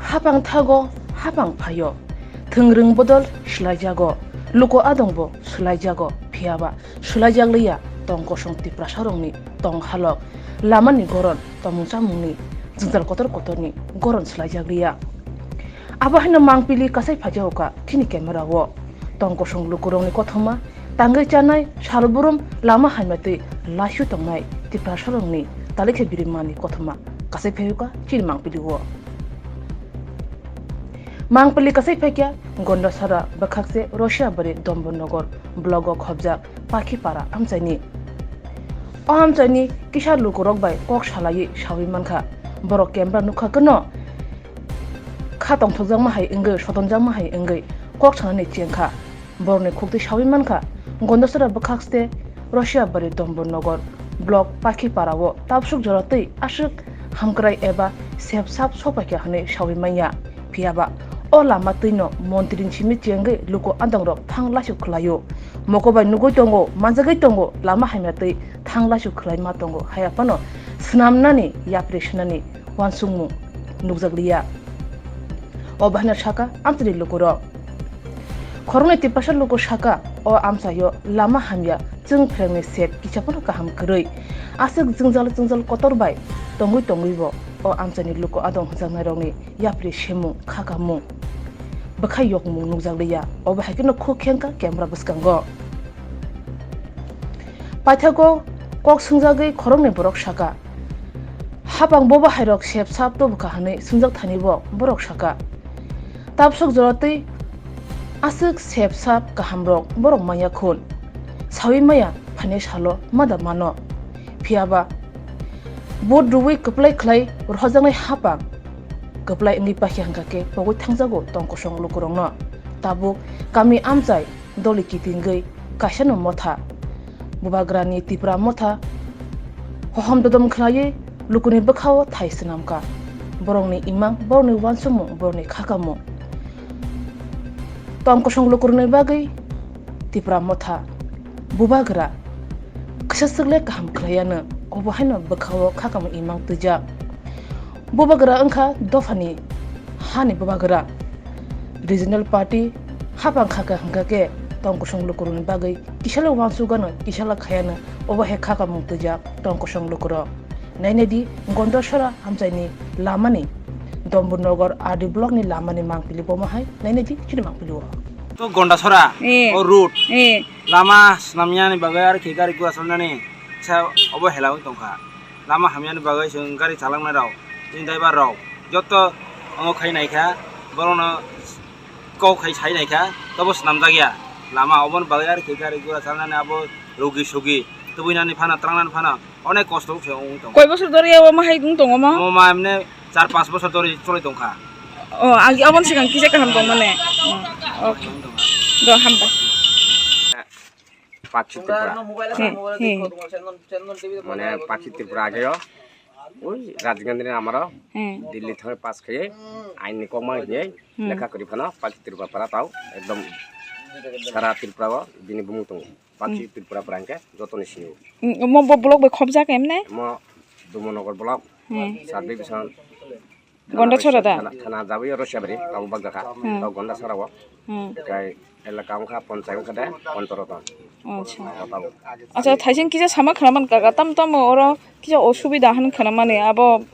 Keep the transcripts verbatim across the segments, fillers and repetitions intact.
Hapang thago, hapang phaio, thwngrwng bodol swlaijago, luku adongbo swlaijago, phiyaba swlaijakliya tong kosong Tiprasarokni tong halok, lamani goron, tomung chamungni jwngjal kotor kotorni goron swlaijakliya. Abo haino mangpili kasai phaijakha chini camera-o. Tong kosong lukurokni kothoma, tangwi chanai, salbrum, lama hamya twi laisu tongnai Tiprasarokni talikhe birimani kothoma kasai phaiyokha chini mangpili-o. Mangpili kasai phaikha Gondasara bwkhakse Russia bari Dombor Nogor block-o khobjak Pakhipara amchaini. O amchaini kisa lukurok bai kok salaiwi sawi mankha. Borok camera nukha kwno kha tongthokjakma hai wngwi, sotonjakma hai wngwi kok sanani chengkha. Borokni khuktwi sawi mankha, Gondasara bwkhakste Russia bari Dombor Nogor block Pakhipara-o tabsuk jora twi aswk hamkrai eba sep sap sopaikha hwnwi sawi manya. Phiyaba o lama twino montrini simi chengwi luku adongrok thang laisu khlaio. Moko bai nugwi tongo, manjagwi tongo, lama hamya twi thang laisu khlaima tongo, haiya phano swnamnani, yapri swnani uansukmung nukjakliya. O bahino saka amchaini lukurok. Khoroknwi Tiprasa luku saka, o amchaio lama hamya, chwng phrengni sep kisa phano kaham kwrwi. Aswk jwngjal jwngjal kotor bai tongwi tongwibo o amchaini luku adong hwnjaknairokni yapri semung, khakamung, bwkhai yokmung nukjakliya. Obo hai kheno khuk khengkha camera bwskango. Paithago kok swngjagwi khoroknwi borok saka, hapang bobo hairok sep sap tubukha hwnwi swngjak thani bo borok saka. Tabsok jora twi aswk sep sap kahamrok borok manya khun. Sawi maya phainai salo mada mano. Phiyaba vote rwui kwplai khlai rohojaknai hapang kwplai wngwi paikha hwnkha khe pogwi thangjago tong kosong lukurokno. Tabuk kami amchai doli kitingwi kaisano motha, Bubagrani Tipra motha hohom dodom khlaiwi lukuni bwkhao thai swnamkha. Borokni imang, borokni uansukmung, borokni khakamung. Tong kosong lukurokni bagwi Tipra motha, Bubagra, kisa swk le kaham khlaiya no, obo haino bwkhao khakamung imang twijak. Bubagra wngkha dophani hani bubagra. Regional party hapang khaka hwnkha khe tong kosong lukurokni bagwi kisalo uansukgano, kisalo khayano, obo hai khakamung twijak tong kosong lukurok. Nainai di Gondasora amchaini lamani, Dombor Nogor R D block ni lamani mangpili bomo hai nainai di chini mangpili o. To Gondasora, eh, o road, eh, lama swnamyani bagwi aro khe gari gura salnani sa obo hela wng tongkha. Lama hamyani bagwi chwng gari chalangnai rok, chini driver rok joto omo khai naikha, borokno kok khai sai naikha, tobo swnamjakya lama. Oboni bagwi aro khe gari gura chalanani abo rugi sugi tubunani phano, trangnani phano onek kosto se wng tong. Koi bosor dori abo ma hai wng tongo mo? Omo ma emne char panch bosor dori choli tongkha. O, agi aboni sikang kisa kaham tongmani. O, okay. Do, hambai. Pakchi Tripura. He, he. Mane Pakchi Tripura ageo. Oi, Rajiv Gandhi ni amaro. He. Delhi thangwi pass khaiwi ain ni kokma hinwi lekha kwrwi phano Pakchi Tripura para tao ekdom sara Tripura o bini bumung tongo. Pakchi Tripura para hwnkhe jotoni sini o. Mo bo block bai khobjak emne? Mo Dumonogar block, sub division. Gondasora da? Thana, thana jabwi oro Sebari, tabo bakjakha. Hmm. Tabo Gondasora o. Hmm. Kai elaka wngkha, ponchai wngkha de, pontoro ton. Acha. Tabo. Acha, thaising kisa sama khwnaman kaka, tam tam oro kisa osubida han khwnamani, abo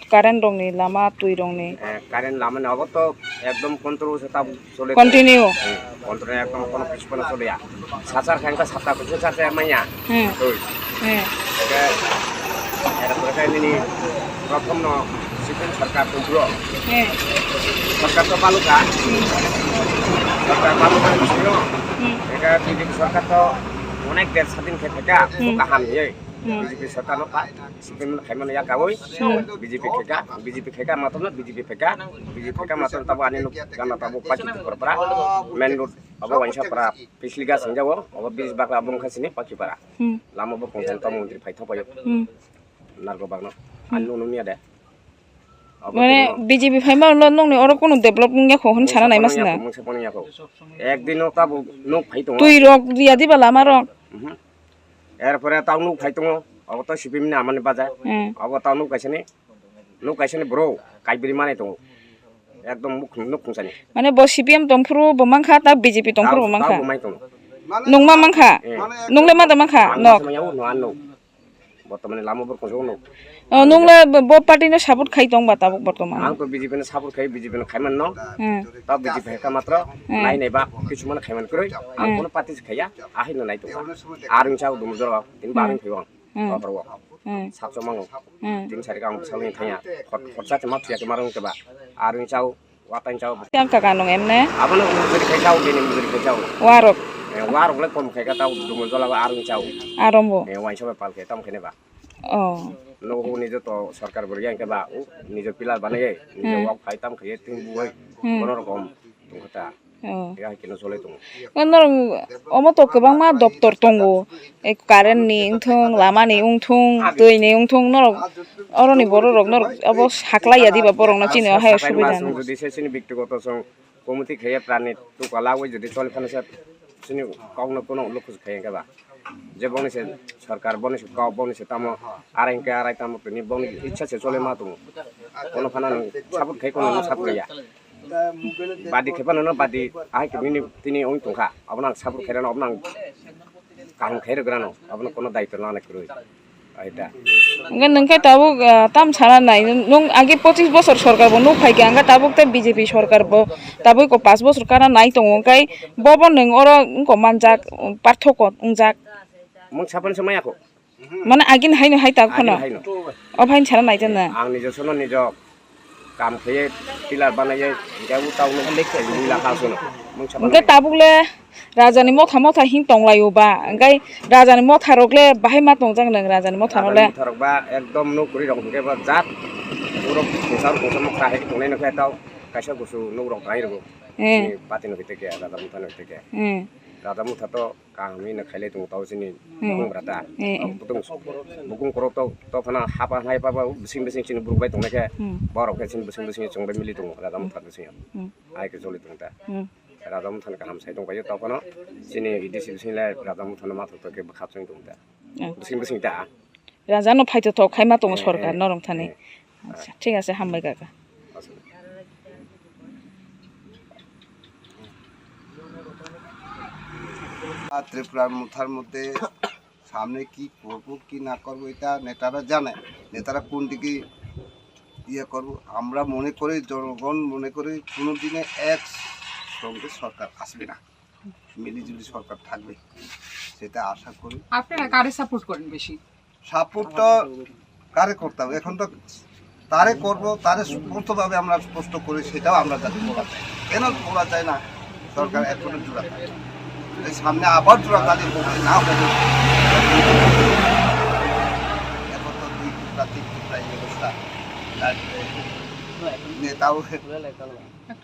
current rokni lama, twi rokni. Eh, current lama ni abo to ekdom control se tabo. Chole. Continue. Hmm, continue ekdom kono kichu kono chole ya. Sachar khe wngkha sapta kuchung sachar manya. Hmm. Oi. Hmm. Eke, era pore khe nini prothom no C P M sarkar tongphuru. Hmm. Sarkar to palukha. Hmm. Sarkar palukha ni sini. Hmm. Eke B J P sarkar to onek der sadin khe theka, hmm, kaham ye. Hmm. B J P sarkar no pa. C P M no khaimano ya kawi, hmm, B J P kheka, B J P kheka, matwmno B J P kheka, B J P kheka, matwm tabo ani nuk gana tabo Pakchi Tripura para, main road abo waisa para, Pisliga singjago, abo bridge bakla abo wngkha sini Pakchi para. Hmm. Lama bo kongthang tamo montri phai thok paio. Hmm. Nargo bagno. Hmm. Ani nuk nungya de. Abo mane tamo B J P phaima ulo nokni oro kono develop wngya kho hwn sana nai masna. Mungsa pono ya kho. Ek din no tabo nuk phai tongo. Twi rok riya diba lama rok. Mhm. Erpore tao nuk phai tongo, obo to C P M ni amani baja. Hmm. Obo tao nuk kaisa ni, nuk kaisa ni bro, kaibri manai tongo. Ekdom muk nuk khungsani. Mane bo C P M tongphuru bo mankha, ta B J P tongphuru bo mankha. Tabo mai tongo. Nungma mankha? Eh. Nungle ma da mankha? Ang nok. Masa manya o no ano. Bortomane lama bor kosong no. Oh, nungle bo, bo party no support khai tong ba tabuk bortoman? Ang to B J P no support khai, B J P no khaiman no. Hmm. Ta B J P hai ka matro. Hmm. Nai nai ba kichu mane khaiman kroi. Ang kono party se khaiya, ahai no nai tong ba. Arung chao dum jora, tin ba arung phaiwang. Hmm. Kotor wo. Hmm. Satso mango. Hmm. Tin sari kang salni thaya. Khot, khotsa chama thuya ke marung ke ba. Arung chao, watang chao. Yang kaka nung emne? Abono mujuri khai chao, bini mujuri khai chao. Warok. Eh, warok le kom khai ka tao, dumo jola ba arung chao. Arombo. Eh, wain sobe pal ke tam khene ba. Oh. No hu nijo to sarkar bori yang ke ba, u, nijo pillar banai, nijo wak khai tam khai tin buai. Hmm. Kono rokom tong kata. Oh. Ya kino chole tongo. Norok omo to kwbangma doptor tongo. E, current ni wngthung, lama ni wngthung, twi ni wngthung, norok oroni borok rok norok abo saklai ya diba borok no chini o hai subida no. Jodi se chini bektigoto song committee khaiya prani tukala oi jodi chole phano se chini kok no kono ulo khus khaiya khe ba. Je boni se sarkar boni se kok boni se tamo arai hwnkhe arai tamo tini boni ichha se chole ma tongo. Kono phano nung support khai kono nung support ya. Badi khe phano no badi ahai khe nini tini ong tongkha. Abono ang support khairano, abono ang kaham khairograno, abono kono daitw nana kwrwi. Aita. Hwnkhe nwng khe tabuk, ah, tam sana nai. Nwng agi pochis bosor sarkar bo nuk phaikha, hwnkhe tabuk tei B J P sarkar bo tabuk ko panch bosor kana nai tongo, hwnkhe bobo nwng oro wngko manjak, parthoko wngjak. Mung sapani se maya kho. Mane agini haino hai tabuk phano. Agini haino. O phaini sana naijak na. Ang nijo sono nijo kam khaiye, pillar banaiye, hingke u tau no lekha lila kha sono. Mung saba. Hingke tabuk le raja ni motha motha hing tong lai o ba. Hingke raja ni motha rok le bahai ma tongjak nang raja ni motha rok le. Raja ni motha rok ba ekdom no kuri rok hingke ba jat. Puro kungsa kungsa motha hai tongnai no khe tau kaisa kusu nuk rok tangai rok. Eh. Ni pati no khe te ke raja motha no khe te ke. Eh. Raja motha to kaham hino khailai tongo tau chini Hmm. bukung brata. Eh, eh. Bukung, bukung korok to, to phano hapa hai paba bising bising chini buruk bai tongnai khe Hmm. borok khe chini bising bising chwng bai mili tongo raja motha bising. Hmm. Ai khe choli tongo ta. Hmm. Raja motha ni kaham sai tong bai tau phano chini A D C bising le raja motha no ma thok thok khe bwkha chwng tongo ta. Hmm. Bising bising ta. Raja no phaito thok khai ma tongo Eh, sorkar eh, norok thani. eh. Acha, thik ase, hambai kaka. আর ত্রিপুরার মুথার মধ্যে সামনে কি করব কি না করব এটা নেতারা জানে, নেতারা কোন দিকে ইয়ে করব। আমরা মনে করি, জনগণ মনে করি, কোনো দিনে এক সঙ্গে সরকার আসবে না, মিলিজুলি সরকার থাকবে, সেটা আশা করি। আপনারা কারে সাপোর্ট করেন বেশি? সাপোর্ট তো কারে করতাম, এখন তো তারে করব, তারে স্পষ্টভাবে আমরা স্পষ্ট করি, সেটাও আমরা যাতে বলা যায়। কেন বলা যায় না? সরকার এখনো জোড়া থাকে। এই সামনে আবার জোড়া তাদের করতে না হবে। এখন তো দুই টুকরা, তিন টুকরা এই অবস্থা। তারপরে নেতাও,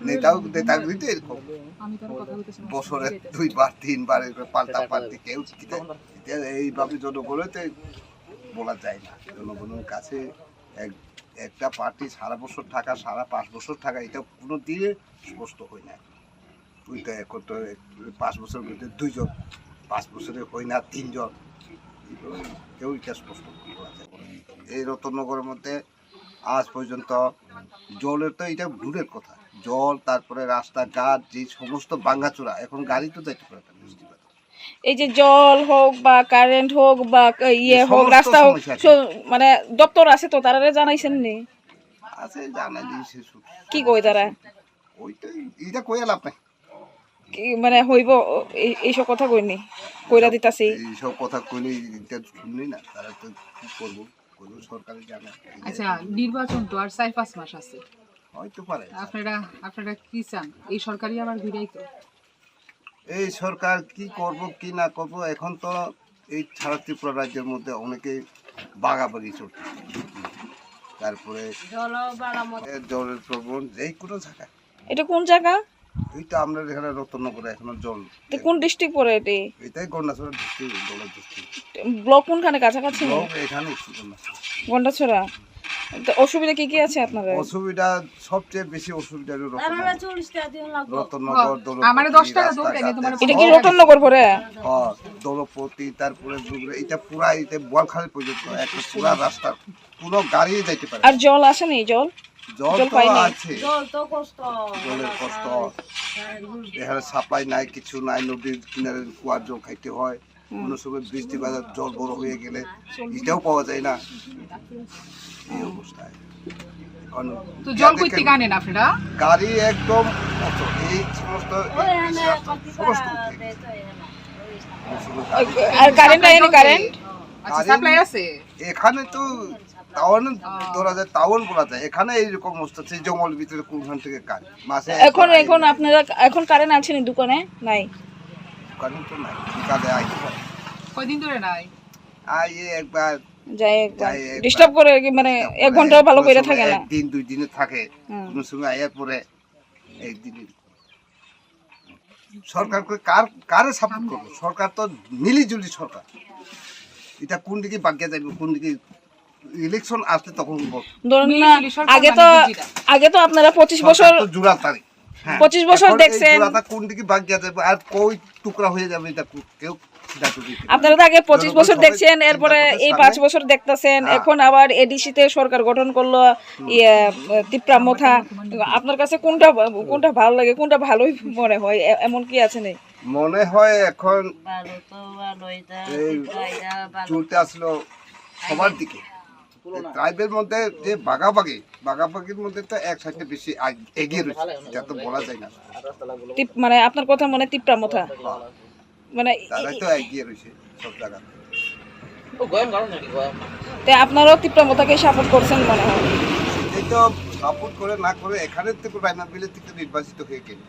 নেতাও, নেতাগিরি তো এরকম। বছরে দুইবার, তিনবার এরকম পাল্টা পাল্টি, কেউ কিতা, কিতা এইভাবে জনগণের তো বলা যায় না। জনগণের কাছে এক, একটা পার্টি সারা বছর থাকা, সারা পাঁচ বছর থাকা, এটা কোনো দিনে স্পষ্ট হয় না। ওইটা এখন তো এক, পাঁচ বছর মধ্যে দুইজন, পাঁচ বছরে হয় না তিনজন, কেউ এটা স্পষ্ট বলা যায় না। এই রতননগরের মধ্যে আজ পর্যন্ত জলের তো এটা দূরের কথা, জল, তারপরে রাস্তাঘাট, যে সমস্ত ভাঙাচোরা, এখন গাড়ি তো যাইতে পারে না, বুঝতে পারো। এই যে জল হোক বা কারেন্ট হোক বা ক-, ইয়ে এই হোক, সমস্ত রাস্তা হোক, সমস্যা আছে। স-, মানে দপ্তর আছে তো, তারারে জানাইছেন নি? আছে, জানাই দিয়েছে শুধু। কি কয় তারা? ওই তো, এটা কইয়া লাভ নাই। কি মানে হইব, এই, এইসব কথা কইনি? কইরা দিতাছি। এইসব কথা কইলে এটা শুনলি না, তারা তো কি করবো? কোনো সরকারে জানে। আচ্ছা, নির্বাচন তো আর চার পাঁচ মাস আছে। হয়তো পারে। আপনারা, আপনারা কি চান? এই সরকারই আবার ঘুরাই তো? এই সরকার কি করব কি না করব, এখন তো এই সারা ত্রিপুরা রাজ্যের মধ্যে অনেকেই বাগাবাগি চলছে। তারপরে জল বাড়া মত- এ, জলের প্রবলেম যে কোনো জায়গায়। এটা কোন জায়গা? এই তো আমরা এখানে রতননগরে এখনো জল। তো কোন ডিস্ট্রিক্ট পড়ে এটি? এটাই গন্ডাছড়া ডিস্ট্রিক্ট, জলের ডিস্ট্রিক্ট। ব্লক কোনখানে কাছাকাছি নেই? ব্লক এখানে একটু গন্ডাছড়া। গন্ডাছড়া। তো অসুবিধা কি কি আছে আপনাদের? অসুবিধা, সবচেয়ে বেশি অসুবিধা হলো রতননগর। রতননগর, ও, দৌলতপুর, আমারে দশ টাকা দাও, রাস্তাঘাট, কেন তোমার এটা কি রতননগর পড়ে? হ্যাঁ, দৌলতপুর, তারপরে দুবরা, এটা পুরা, এটা বোয়ালখালী পর্যন্ত একটা পুরা রাস্তা, কোনো গাড়ি যাইতে পারে না। আর জল আসেনি, জল? জল জল তো পাইনি। আছে, জল তো কষ্ট, জলের কষ্ট। এখানে সাপ্লাই নাই, কিছু নাই, নদীর কিনারে কুয়ার জল খাইতে হয়। হুম। কোনো সময় বৃষ্টি বাদল জল বড় হয়ে গেলে এটাও পাওয়া যায় না, এই অবস্থায়। এখন তো জল কই থেকে আনেন আপনারা? গাড়ি একদম অচল। এই সমস্ত সমস্ত আর কারেন্ট আইনি কারেন্ট? আচ্ছা, সাপ্লাই আছে? এখানে তো টাউন ধরা যায়, টাউন বলা যায়, এখানে এইরকম অবস্থা, সেই জঙ্গল ভিতরে কোনখান থেকে কারেন্ট? মাসে এখন, একবার এখন আইনি। আপনারা এখন কারেন্ট আছে নি দোকানে? নাই। কারেন্ট তো নাই, বিকালে আইতে পারে। কয়দিন ধরে নাই? আই একবার, যাই একবার। যাই একবার। ডিস্টার্ব করে কি, মানে, ডিস্টার্ব এক করে, ঘন্টাও ভালো কোনো করে সময় থাকে না? একদিন, দুই দিনে থাকে, হুম। কোনো সময় আয়ার পরে একদিন। সরকার কই কার, কারে সাপোর্ট করবো? সরকার তো মিলিজুলি সরকার। এটা কোন দিকে বাগিয়া যাবে, কোন দিকে ইলেকশন আসলে তখন বল। ধরুন না, মিলিজুলি সরকার আগে মানে তো, বুঝি না। আগে তো আপনারা পঁচিশ সরকার বছর, তো জোড়া তারিখ। হ্যাঁ। পঁচিশ বছর এখন এই দেখছেন। জোড়াটা কোন দিকে বাগিয়া যাবে আর কই টুকরা হয়ে যাবে, এটা কো-, কেউ সিদ্ধান্ত দিতে পারে না। আপনারা তো আগে পঁচিশ জনগণ বছর সবাই দেখছেন, এরপরে চিন্তা করতে এই সামনে। পাঁচ বছর দেখতেছেন, হ্যাঁ। এখন আবার এডিসি তে সরকার গঠন করলো, হুম। ইয়ে, তিপ্রা মথা। আপনার কাছে কোনটা, কোনটা ভালো লাগে, কোনটা ভালোই মনে হয়, এ-, এমন কি আছে নেই? মনে হয় এখন ভালো তো ভালোই, যা এই ঠিক হয়, যা ভালো। চলতে আসলো সবার দিকে। ট্রাইবের মধ্যে যে বাগাবাগি, বাগাবাগির মধ্যে তো এক সাইডে বেশি আগ-, এগিয়ে রয়েছে, এটা তো বলা যায় না। তিপ-, মানে আপনার কথা মনে তিপ্রা মথা? হ্যাঁ। মানে তারাই তো এগিয়ে রয়েছে সব জায়গাতে। তে আপনারাও তিপ্রা মথাকে সাপোর্ট করছেন মনে হয়? এই তো সাপোর্ট করে না করে এখানে তো রাইমা বিলের থেকে নির্বাচিত হয়ে গেল।